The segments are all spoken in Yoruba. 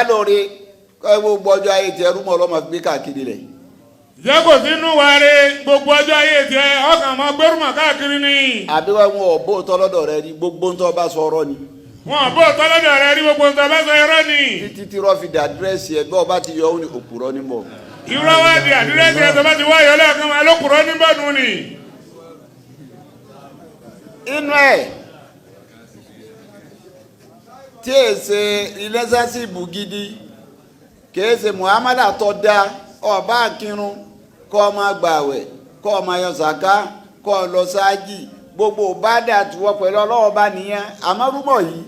Lóore kọ́ gbogbo ọjọ́ ayé tiẹ̀ rúmọ̀ ọlọ́mọ gbé káàkiri rẹ̀. Jẹ́ kò sínú wa re, gbogbo ọjọ́ ayé tiẹ̀ ọkàn máa gbérùmọ̀ káàkiri ni. Àbí wọn ò bó tọ́lọ́dọ̀ rẹ rí, gbogbo ń tọ́ bá sọ ọ̀rọ̀ ni. Wọn bó tọ́lọ́dọ̀ rẹ rí, gbogbo nǹkan bá sọ irọ́ ni. Títí tí rọ́ fi dà dírẹ́sì ẹ̀, bí ọba ti yọ ọ́ ní òpùrọ́ ní bọ̀. Irọ́ wá di àdírẹ́sì ẹ̀, tó bá ti wá yọ lẹ́ẹ̀kan máa lókùrọ́ níbọ̀nù ni. Inú ẹ̀ tí è ṣe ilẹ́sàsìbù gidi, kìí ṣe muhammadu tó da. Ọba akírun, kọ́ ọ máa gbààwẹ̀, kọ́ ọ máa yọ sàká, kọ́ ọ lọ sáájì, gbogbo bàdà tiwọ́ pẹ̀lú ọlọ́wọ́ bá nìyẹn. Àmọ́ rúmọ̀ yìí,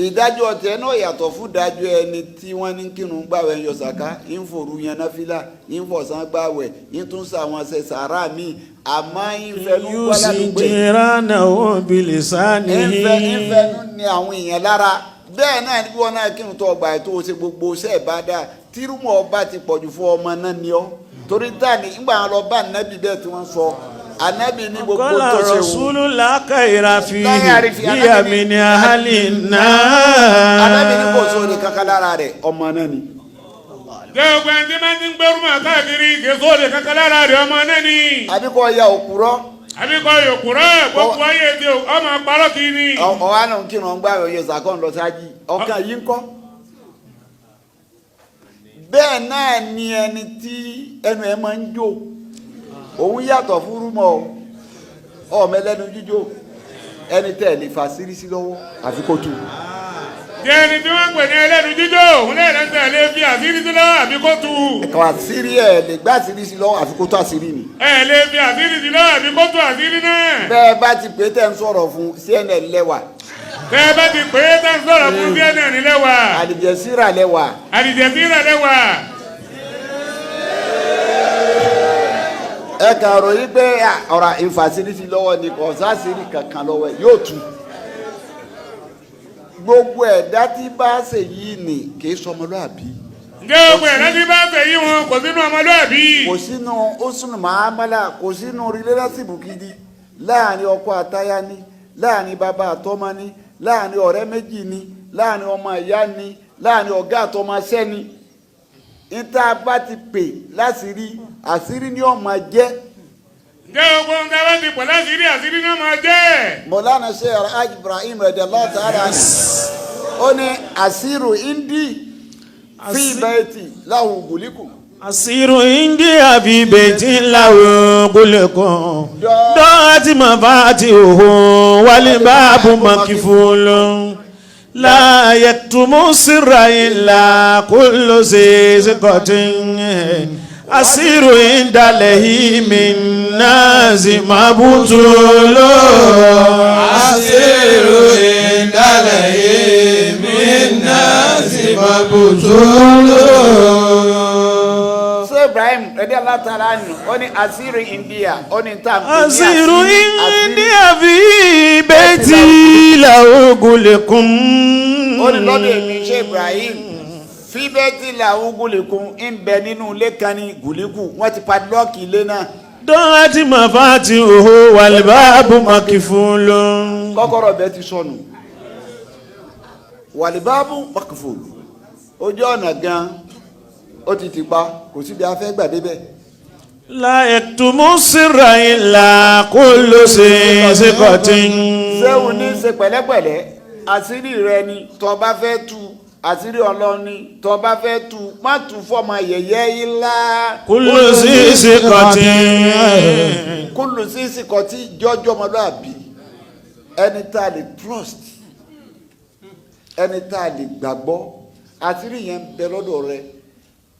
ìdájọ́ tiẹ̀ náà yàtọ̀ fún ìdájọ́ ẹni tí wọ́n ní kírun, gbààwẹ̀, yọ sàká, ń fòru yan náfìlà, ń fọ̀sán gbààwẹ̀, ń tún sàwọn ṣe sàrà míì, àmọ́ ń fẹnu gbọ́ládùúgbò يؤذي جيرانه بلسانه. Ńfẹnu ní àwọn èèyàn lára. Bẹ́ẹ̀ náà ní bí wọn náà kírun tó ọgbà ètò ṣe gbogbo ṣe é bá dáa, tírúmọ̀ ọba ti pọ̀jù fún ọmọ náà ni ọ́, torí táàní ńgbà wọn lọ bá ànábì bẹ́ẹ̀ tí wọ́n sọ, ànábì ní gbogbo قال tó ṣe wù. رسول لا خير فيه لا يعرف هي من أهل النار. Ànábì ní kò sóore kankan lára rẹ̀, ọmọ náà ni. Jẹ́ ogun ẹni tí máa ń gbérùmọ̀ káàkiri kì í sóde kankan lára rẹ̀, ọmọ náà ni. Àbí kò ya òkúrọ́. Àbí kọ́ yòkúrọ́, gbogbo ayé ti ọmọ parọ́ kì í ni. Ọ̀wá náà ń kírun, gbà yọ sàkọ́, ń lọ sáájì, ọkàn yìí ń kọ́. Bẹ́ẹ̀ náà ni ẹni tí ẹnu ẹ máa ń jò, òun yàtọ̀ fún rúmọ̀ ọmọ ẹlẹ́nu jíjò, ẹni tẹ́ ẹ lè fa sírí sí lọ́wọ́ àfi kó tu. Jẹ́ ẹni tí wọ́n ń pè ní ẹlẹ́nu jíjó, òun lè lẹ́sẹ̀ lè fi àṣírí sí lọ́wọ́ àbí kó tu. Ẹ̀ka àṣírí ẹ̀ lè gbá àṣírí sí lọ́wọ́ àfi kó tó àṣírí ni. Ẹ lè fi àṣírí sí lọ́wọ́ àbí kó tu àṣírí náà. Bẹ́ẹ̀ bá ti pè é tẹ́ ń sọ̀rọ̀ fún CNN lẹ́wà. Tẹ́ ẹ bá ti pè é tẹ́ ń sọ̀rọ̀ fún CNN lẹ́wà. Àlìjẹsíra lẹ́wà. Àlìjẹsíra lẹ́wà. Ẹ kàn ròyìn pé ọ̀rọ̀ ìfàṣírí sí lọ́wọ́ ni, kò sáṣírí kankan lọ́wọ́ ẹ̀, yóò tu. Gbogbo ẹ̀dá tí bá ṣe yìí ni kì í sọmọlúàbí. Ǹjẹ́ gbogbo ẹ̀dá tí bá ṣe yí wọn kò sínú ọmọlúàbí. Kò sínú usnu mahamala, kò sínú rìlẹ́sìbù gidi láàrin ọkọ àtaya ni, láàrin bàbá àtọmọ ni, láàrin ọ̀rẹ́ méjì ni, láàrin ọmọ ìyá ni, láàrin ọ̀gá àtọmọṣẹ́ ni. Níta bá ti pè láṣìírí, àṣírí ni ó máa jẹ́. Ǹjẹ́ gbogbo nǹkan bá ti pọ̀ láṣìírí, àṣírí náà máa jẹ́. Mọ̀lánà Sheikh Alhaji Ibrahim radiyallahu ta'ala anhu, ó ní àṣírù indi fi bayti lahu guliku. أسير عندي في بيت له غلق ضاعت مفاتيحه والباب مقفول لا يكتم السر إلا كل ذي ثقة أسير عند لهيم الناس مبتول. أسير عند لهيم الناس مبتول. Ṣé Ibrahim radiyallahu ta'ala anhu, ó ní àṣírí India, ó ní tá à ń pè ní أسير àṣírí. عندي في بيتي له غلق. Ó ní lọ́dọ̀ èmi ṣe Ibrahim, fíbẹ́tì làwọn gùlìkù ń bẹ nínú ilé kan ní gùlìkù, wọ́n ti padlọ́ọ̀kì ilé náà. ضاعت مفاتيحه والباب مقفول. Kọ́kọ́rọ́ bẹ́ẹ̀ ti sọnù, wàlíbáàbù makful, ojú ọ̀nà gan ó ti pa, kò síbi afẹ́ gbà débẹ̀. لا يكتم السر إلا كل ذي ثقة. Sẹ́wọ̀n ní ṣe pẹ̀lẹ́pẹ̀lẹ́, àṣírí rẹ ni tó bá fẹ́ tú, àṣírí Ọlọ́run ni tó bá fẹ́ tú, má tú fọmọ yẹ̀yẹ́ ilá. كل ذي ثقة. Kúlù sí ìsìnkọ̀tì jọjọ́ ọmọlúàbí, ẹni tá a lè trust, ẹni tá a lè gbàgbọ́, àṣírí yẹn ń bẹ lọ́dọ̀ rẹ.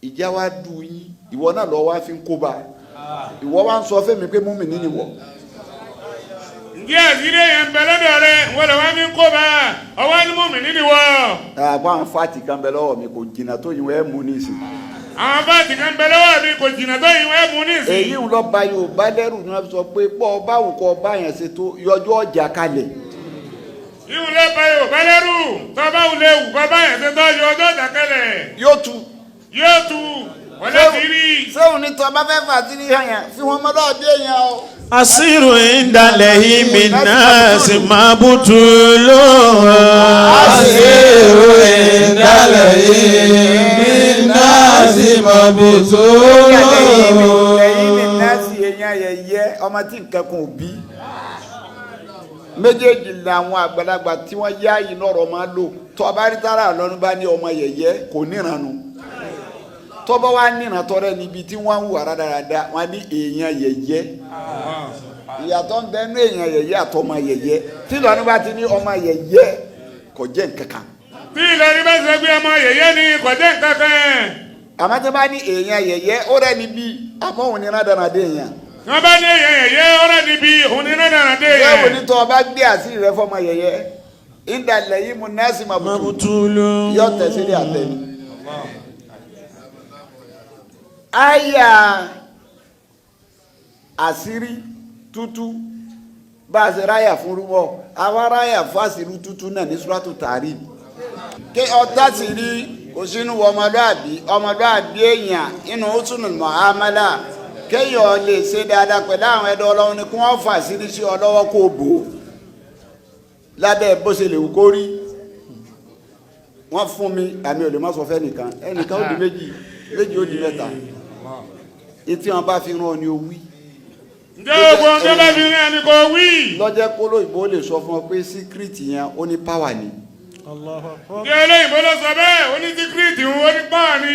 Ìjà wa du yín, ìwọ náà lọ wá fi ń kóba, ìwọ wa ń sọ fẹ́mi pé múmi nínú ìwọ. Ǹjẹ́ àṣírí yẹn ń bẹ lọ́dọ̀ rẹ, wọ́n lè wá fi ń kó bá ọwọ́ ní mọ̀mí nínú wọ. Àbọ̀ àwọn fáàtì kan bẹ lọ́wọ́ mi, kò jìnnà tó yìí, wọ́n ẹ̀ mú nísìn. Àwọn fáàtì kan bẹ lọ́wọ́ mi, kò jìnnà tó yìí, wọ́n mú nísìn. Èyí ń lọ ba Yorùbá lẹ́rù ni wọ́n sọ pé bọ́ ọ bá wù kọ́ ọ bá yẹn ṣe tó yọjú ọjà kalẹ̀. Ìhùn ló ba Yorùbá lẹ́rù, tó bá wù lè wù kọ́ bá yẹn ṣe tó yọ ọjọ́ ọjà kalẹ̀. Yóò tu. Yóò tu wọ́n lè ti rí. Sẹ́wọ̀n ní tọ́ bá fẹ́ fà sí ní hàn yẹn fi wọn mọ́lá bí èèyàn o. أسير عند لهيم الناس مبتول. أسير عند مبتول. Lẹ́yìn ní nọ́ọ̀sì èèyàn yẹ̀yẹ́ ọmọ tí nǹkan kan ò bí. Méjèèjì làwọn àgbàlagbà tí wọ́n yá iná ọ̀rọ̀ máa lò. Tọ́ba rí tára lọ́nu bá ní ọmọ yẹ̀yẹ́ kò níranu. Tọ́ba wa níran tọ́rẹ́ níbi tí wọ́n ń wà rádaràda wọ́n ní èèyàn yẹ̀yẹ́. Ìyàtọ̀ ń bẹ nú èèyàn yẹ̀yẹ́ àtọmọ yẹ̀yẹ́. Tí lọ́nu bá ti ní ọmọ yẹ̀yẹ́ kò jẹ́ nǹkan kan. Tí Ìlọrin bá sọ pé ọmọ yẹ̀yẹ́ ni kò jẹ́ nǹkan kan. Àmọ́ tí wọ́n bá ní èèyàn yẹ̀yẹ́ ó rẹ́ níbi àmọ́ òun ní rádaràda èèyàn. Wọ́n bá ní èèyàn yẹ̀yẹ́ ọ̀rẹ́ níbi òun ní rádaràda Yẹ́wò èèyàn. ní tọ́ ọba gbé àṣírí rẹ fọmọ yẹ̀yẹ́ ìdàlẹ̀ yìí mu nẹ́ẹ̀sì màbùtù مبتول. yọ tẹ̀sílẹ̀ àtẹ̀ni. Àyà àṣírí tútú bá a ṣe ráyà fún rúmọ̀ àwa ráyà fún àṣírí tútú náà ní suratu Tahrim. Kí ọtá sì rí kò sínú ọmọlúàbí ọmọlúàbí èèyàn inú husnul muamala kéèyàn lè ṣe dáadáa pẹ̀lú àwọn ẹ̀dọ́ ọlọ́run ni kí wọ́n fà sírí sí ọ lọ́wọ́ kó bò ó lábẹ́ bó ṣe lè wù kó rí. Wọ́n fún mi àmì ò lè má sọ fẹ́ nìkan, ẹnìkan ó di méjì, méjì ó di mẹ́ta. Etí wọn bá fi rán ọ ni o wí. Ǹjẹ́ ogun ọjọ́ bá fi rí ẹni kò wí? Lọ́jẹ́ kóló ìbò lè sọ fún ọ pé síkírìtì yẹn ó ní páwà ni. Ǹjẹ́ olóyìnbó ló sọ bẹ́ẹ̀? Ó ní síkírìtì òun ó ní pọ́ọ̀ ni.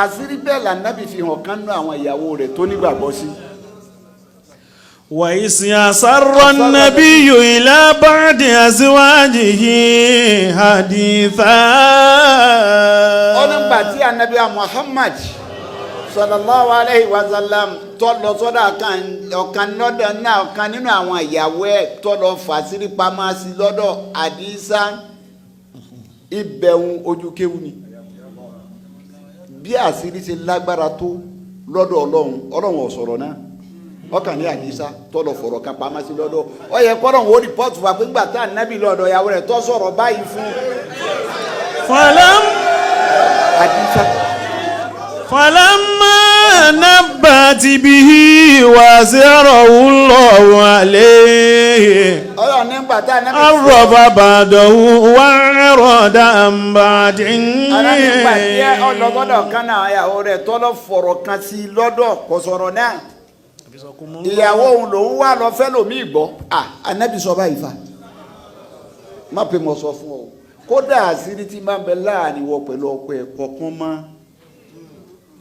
Àṣírí bẹ́ẹ̀ lànàbì fi hàn kánú àwọn ìyàwó rẹ̀ tó nígbàgbọ́ sí. وإذ أسر النبي إلى بعض أزواجه حديثا. Ó nígbà tí anabi Muhammad sallallahu alayhi wa sallam tó lọ sọ́dọ̀ ọ̀kan lọ́dọ̀ náà ọ̀kan nínú àwọn ìyàwó ẹ̀ tó lọ fàṣírí pamọ́ sí lọ́dọ̀ Àdìsá ibẹ̀hún ojú kéwù ni. Bí àṣírí ṣe lágbára tó lọ́dọ̀ Ọlọ́run, Ọlọ́run ò sọ̀rọ̀ náà, ọkàn ní Àdìsá tó lọ fọ̀rọ̀ kan pamọ́ sí lọ́dọ̀. Ó yẹ kọ́lọ́run ó rìpọ́tù wa pé ńgbà tá ànábì lọ́dọ̀ ìyàwó rẹ̀ tó sọ̀rọ̀ báyìí fún فلم Àdìsá. فلما نبأت به وأظهره الله عليه Ọlọ́run nígbà tá ànábì عرف بعده وأعرض عن بعد. Ara nígbà tí ẹ ọlọ́gbọ́dọ̀ kan náà ìyàwó rẹ̀ tó lọ fọ̀rọ̀ kan sí lọ́dọ̀ kò sọ̀rọ̀ náà. Ìyàwó òun lòún wà lọ fẹ́ lòmí gbọ́. À ànábì sọ báyìí fa. Má pe mo sọ fún ọ. Kódà àṣírí tí máa ń bẹ láàrin wọ pẹ̀lú ọkọ ẹ̀ kọ̀ọ̀kan mọ́.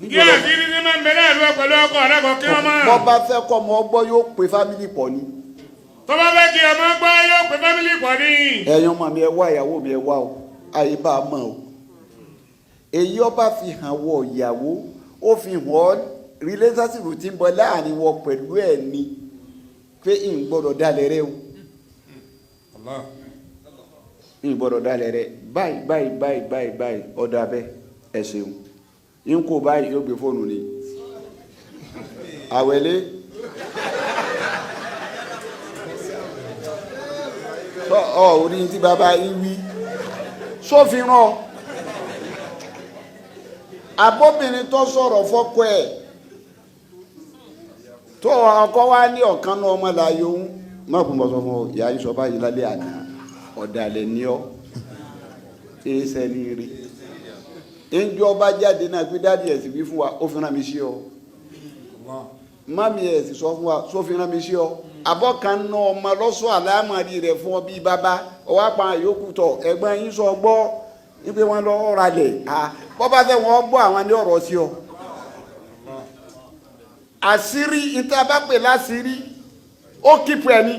Ǹjẹ́ àṣírí tí máa ń bẹ láàrin wa pẹ̀lú ọkọ rẹ kò kí ọmọ? Bọ́ bá fẹ́ kọ́ ọmọ ọgbọ́ yóò pe fámìlì pọ̀ ni. Tó bá fẹ́ kí ọmọ gbọ́ yóò pe fámìlì pọ̀ ni. Ẹ̀yin ọmọ mi ẹ wá, ìyàwó mi ẹ wá o, àyè bá a mọ̀ o. Èyí ọba fi hàn wọ ìyàwó, ó fi hàn ọ́ relationship tí ń bọ láàrin wọ pẹ̀lú ẹ̀ ni pé ń gbọ́dọ̀ dalẹ̀ rẹ o, ń gbọ́dọ̀ dalẹ̀ rẹ báyìí báyìí báyìí báyìí báyìí. Ọ̀dà bẹ́ẹ̀, ẹ ṣeun. Ń kó báyìí yóò gbé fóònù ni àwẹ̀lé sọ ọ orí tí bàbá yín wí sófin rán abóbìnrin tó sọ̀rọ̀ fọ́kọ ẹ̀ tó ọkọ wa ní ọ̀kan náà ọmọ láàyò òun má kún bọ́ sọ fún ọ ìyá yín sọ báyìí lálẹ́ àná ọ̀dàlẹ̀ ní ọ ẹsẹ̀ ní rí ẹnjọ́ ọba jáde náà pé dáàdi ẹ̀ sì wí fún wa ó fi rán mi sí ọ, mami ẹ̀ sì sọ fún wa só fi rán mi sí ọ. Abọ́kan náà ọmọ lọ́sọ̀ àlámọ̀rí rẹ̀ fún ọ bíi bàbá ọwọ́ apá yòókù tọ̀ ẹ̀gbọ́n yín sọ gbọ́ wípé wọ́n lọ ralẹ̀ à bọ́bá fẹ́ wọ́n gbọ́ àwọn ní ọ̀rọ̀ sí ọ. Àṣírí níta bá pè láṣírí ó kíkọ ẹni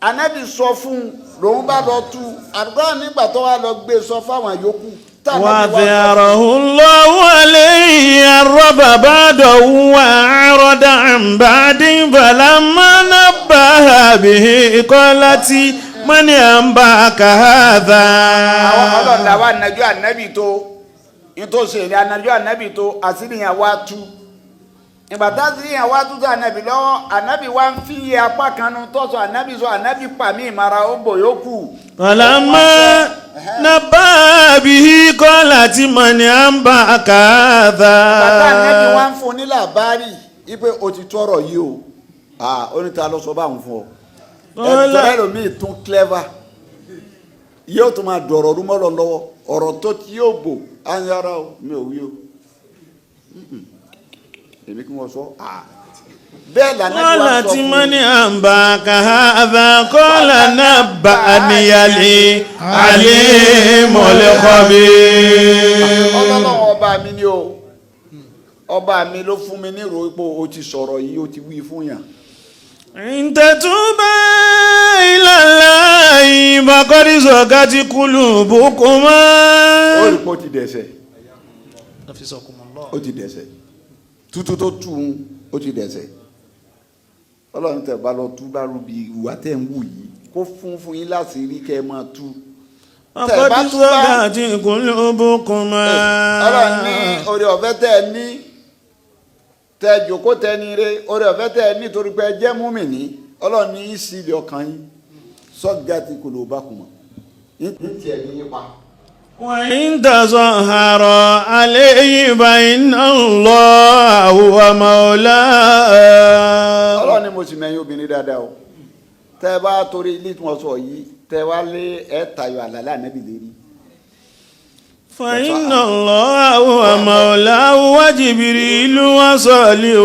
anabi sọ fún un lòun bá lọ tú àdúrà nígbà tó wà lọ gbé sọ fáwọn yòókù tá ànábì wá sọ fún un. وأظهره الله عليه عرف بعده وأعرض عن بعد فلما نبأها به قالت من أنبأك هذا؟ Àwọn ọlọ́ọ̀dà wa nàjú ànábì tó nítòsí èrè ànájú ànábì tó àṣírí yẹn wá tú. Ìgbà tá àṣírí yẹn wá tú tó ànábì lọ́wọ́, ànábì wá ń fi iye apá kan nu tọ́sọ ànábì sọ ànábì pàmì ìmara ó bò yókù. فلما نبأها به قالت من أنبأك هذا؟ Bàtà ànábì wá ń fún ní làbárì wípé o ti tọrọ yìí o, oníta ló sọ báwọn fún ọ. Ẹ̀tọ́ ẹlòmíì tún clever yóò tún máa dọ̀rọ̀ rúmọ́ lọ lọ́wọ́ ọ̀rọ̀ tó ti yóò bò á ń yára o mi ò wí o. Èmi kí wọ́n sọ bẹ́ẹ̀ lànà ìwà sọ قالت fún من أنباك هذا قال نبأني العليم الخبير. Ọlọ́run ọba mi ni o, ọba mi ló fún mi ní ìró ipò o ti sọ̀rọ̀ yìí, o ti wí fún yàn. إن تتوبا إلى الله فقد صغت قلوبكما. Ó rí pé ó ti dẹ̀sẹ̀, ó ti dẹ̀sẹ̀ tútú tó tù ú, ó ti dẹ̀sẹ̀. Ọlọ́run tẹ̀ bá lọ tú bá rúbi ìwà tẹ̀ ń wù yìí kó fún yín láti rí kẹ́ ẹ máa tú tẹ̀ bá فقد tú bá. صغت قلوبكما. Ọlọ́run ní orí ọ̀fẹ́ tẹ́ ẹ ní, tẹ́ ẹ jòkó tẹ́ ẹ ní ire, orí ọ̀fẹ́ tẹ́ ẹ ní torí pé ẹ jẹ́ múmìnì. Ọlọ́run ní í sílẹ̀ ọkàn yín sọ́jà tí kò ló bá kù mọ́ ní tiẹ̀ ní yín pa. وإن تظاهر عليه فإن الله هو مولاه. Ọlọ́run ní mo sì mẹ́yìn obìnrin dáadáa o. Tẹ́ ẹ bá torí ilé tí wọ́n sọ yìí, tẹ́ ẹ wá lé ẹ tayọ àlàlẹ́ ànábì lérí. فإن الله هو مولاه وجبريل وصالح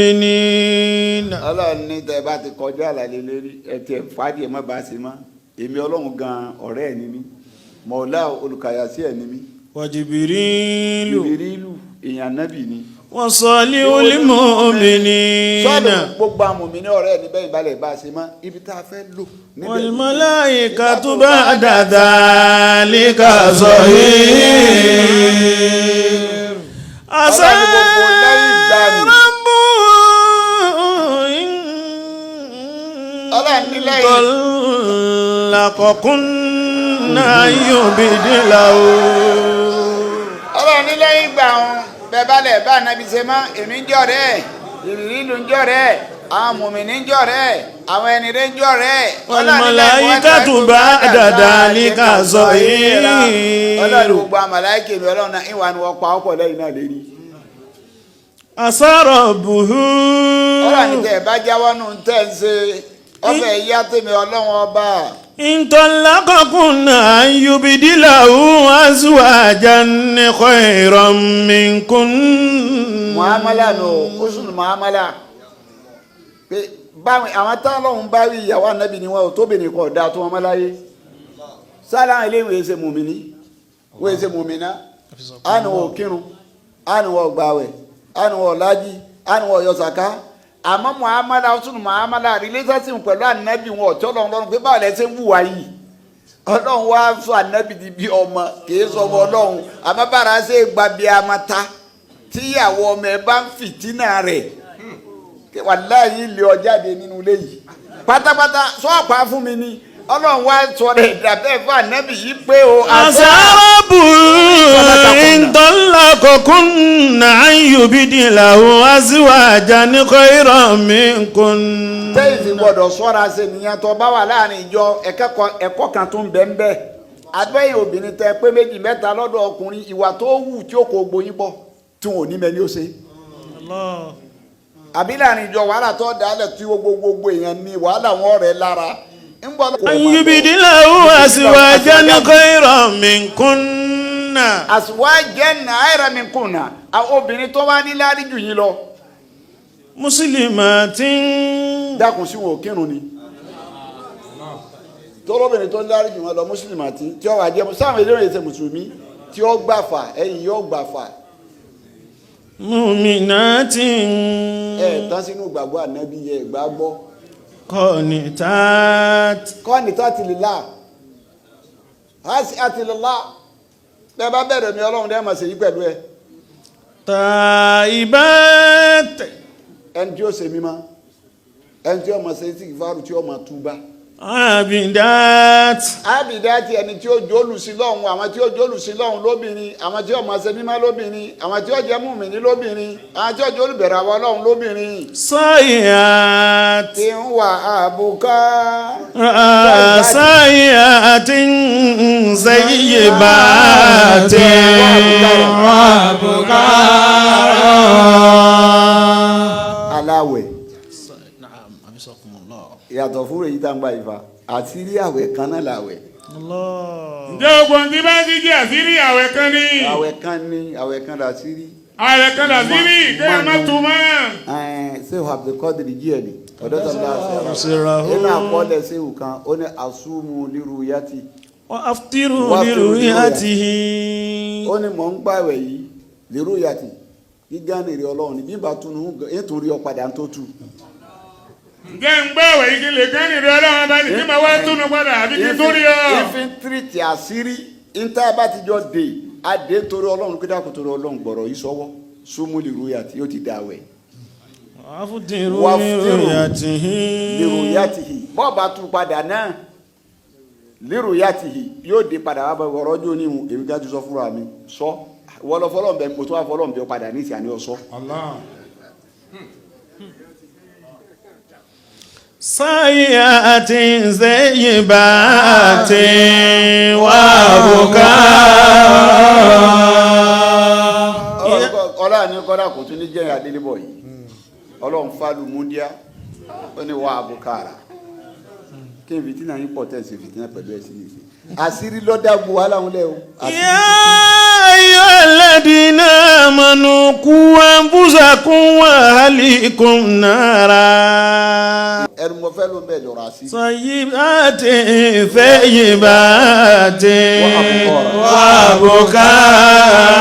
المؤمنين. Ọlọ́run ní tẹ́ ẹ bá ti kọjá àlàlẹ́ lérí, ẹ tiẹ̀ fàdí ẹ má bàa ṣe mọ́, èmi Ọlọ́run gan ọ̀rẹ́ ẹ̀ ní mí, mọ̀ọ́lá olùkàyàsí ẹ̀ ní mí. وجبريل Ìbírílù èèyàn ànábì ni. وصالح المؤمنين. Sọ́ọ̀lù gbogbo àmọ̀mí ní ọ̀rẹ́ ẹ̀ ní bẹ́ẹ̀ ìbálẹ̀ bá a ṣe mọ́ ibi tá a fẹ́ lò níbẹ̀. والملائكة بعد ذلك ظهير. عسى Ọlọ́run gbogbo lẹ́yìn ìgbà ni. ربه إن Ọlọ́run ní lẹ́yìn. طلقكن أن يبدله. Ọlọ́run ní lẹ́yìn ìgbà òun bẹ́ẹ̀ bá lẹ̀ bá ànábi ṣe mọ́, èmi ń jọ̀rẹ́ ẹ̀, ìbírílù ń jọ̀rẹ́ ẹ̀, àwọn mùmìnì ń jọ̀rẹ́ ẹ̀, àwọn ẹni rẹ̀ ń jọ̀rẹ́ ẹ̀. والملائكة بعد ذلك ظهير. Ọlọ́run gbogbo àwọn màláíkà mi Ọlọ́run náà ìwà ni wọ́n pa ọ̀pọ̀ lẹ́yìn náà lérí. عسى ربه Ọlọ́run ní tẹ́ ẹ bá jáwọ́ nù tẹ́ ń ṣe ọbẹ̀ yá tèmi Ọlọ́run ọba. إن طلقكن أن يبدله أزواجا خيرا منكن. Muamala nù usul muamala pé báwọn àwọn táwọn lọ́hùn bá wí ìyàwó ànábì ni wọn ò tóbìnrin kan ọ̀dà tó wọn mọ́ láyé sára àwọn eléyìí wòye ṣe mùmíní wòye ṣe mùmíná, àni wọn ò kírun, àni wọn ò gbàwẹ̀, àni wọn ò lájí, àni wọn ò yọ sàká, àmọ́ muamala usul muamala relationship pẹ̀lú ànábì wọn ọ̀tọ́ lọ́run lọ́run pé báwo lẹ ṣe ń wùwà yìí. Ọlọ́run wá sọ ànábì di bí ọmọ, kìí sọ ọmọ Ọlọ́run, àmọ́ bára ṣe gba bí amata tíyàwó ọmọ ẹ bá ń fìtínà rẹ̀ wàláyé lé ọ jáde nínú ilé yìí pátápátá sọ́ọ̀pá fún mi ni. Ọlọ́run wá sọ rẹ̀ dàbẹ́ fún ànábì yìí pé o. عسى ربه إن طلقكن أن يبدله أزواجا خيرا منكن. Tẹ́yìn fi gbọ́dọ̀ sọ́ra ṣe nìyẹn tó bá wà láàrin ìjọ ẹ̀kọ́ kan tó ń bẹ ń bẹ àgbẹ̀yìn obìnrin tẹ pé méjì mẹ́ta lọ́dọ̀ ọkùnrin, ìwà tó wù tí ó kò gboyún pọ̀ tí wọn ò ní mẹ́ni ó ṣe àbí láàrin ìjọ wàhálà tó dálẹ̀ tí gbogbo gbogbo èèyàn ní wàhálà wọn rẹ̀ lára ń bọ́. أن يبدله أزواجا خيرا منكن. Àsùwájẹ́ náírà mi kùnà àwọn obìnrin tó wá ní lárí jù yín lọ. مسلمات. Dákun sí wọn ò kírun ni tọ́lọ́bìnrin tó ní lárí jù wọn lọ, mùsùlùmí àti tí ó wà jẹ́ sáwọn eléyìí ṣe mùsùlùmí tí ó gbàfà ẹ̀yìn yóò gbàfà. مؤمنات. Ẹ̀ tán sínú ìgbàgbọ́ ànábì yẹ ìgbàgbọ́. قانتات. Kọ́ni tó àti lè la àti lè la bẹ́ẹ̀ bá bẹ̀rẹ̀ mi Ọlọ́run dẹ́ mà ṣe yí pẹ̀lú ẹ. تائبات. Ẹni tí ó ṣe mímọ́, ẹni tí ó máa ṣe sí ìfárù, tí ó máa túbá. عابدات. Ábìdá ti ẹni tí ó jólù sí lọ́hùn, àwọn tí ó jólù sí lọ́hùn lóbìnrin, àwọn tí ó máa ṣe mímọ́ lóbìnrin, àwọn tí ó jẹ́ mùmíní lóbìnrin, àwọn tí ó jólù bẹ̀rẹ̀ àwọn Ọlọ́run lóbìnrin. صيحات. Tí ń wà àbùká. سيئات سيبات. وأبكارا. Aláwẹ̀ yàtọ̀ fún èyí tá ń gba ìfà àti rí àwẹ̀ kan náà làwẹ̀. Ǹjẹ́ ogun tí bá ti jẹ́ àṣírí àwẹ̀ kan ní. Àwẹ̀ kan ní àwẹ̀ kan làṣírí. Ààrẹ kan làṣírí kéèyàn má tu mọ́. Sèwù Abdulkadir jíẹ̀lì ọ̀dọ́ tó ń bá a ṣe inú àkọọ́lẹ̀ sèwù kan ó ní àsúmù líru yàtì. وأفطروا لرؤيته. Ó ní mò ń gbàwẹ̀ yìí líru yàtì gíga nìrí Ọlọ́run ní bí n bá tunu ètò orí ọ̀padà tó tu. Ǹjẹ́ ń gbọ́ ìwé yìí kí n lè gán nìrí Ọlọ́run bá ní kí máa wá túnú padà àbí kí n tó rí ọ. Ìfíntírìtì àṣírí níta bá ti jọ dé adé torí Ọlọ́run kí dákun torí Ọlọ́run gbọ̀rọ̀ yìí sọ́wọ́ súnmú líru yàtì yóò ti dàwẹ̀. وأفطروا وأفطروا لرؤيته. Líru yàtì bọ́ọ̀bà tún padà náà líru yàtì yóò dé padà wá bá ọ̀rọ̀ ọjọ́ oníhun èmi ká ti sọ fúnra mi sọ wọ́n lọ fọlọ́n bẹ mo tún wá fọlọ́n bẹ padà ní ìsìn àní ọ̀sọ́. سيئات سيبات وبكاء. Ọlọ́run ní kọ́dà kò tún ní jẹ́ adélébọ̀ yìí, Ọlọ́run fálù múndíá, ó ní wà àbùkàrà kí n fìtínà yín pọ̀ tẹ̀sí fìtínà pẹ̀lú ẹ̀sìn yìí sí àṣírí lọ́dà bu wàhálà ń lẹ́ o. Àṣírí. يا أيها الذين آمنوا قوا أنفسكم وأهليكم نارا. Ẹnu mo fẹ́ ló ń bẹ̀ lọ́rọ̀ àṣírí. طيبات ثيبات وأبكارا. وأبكارا.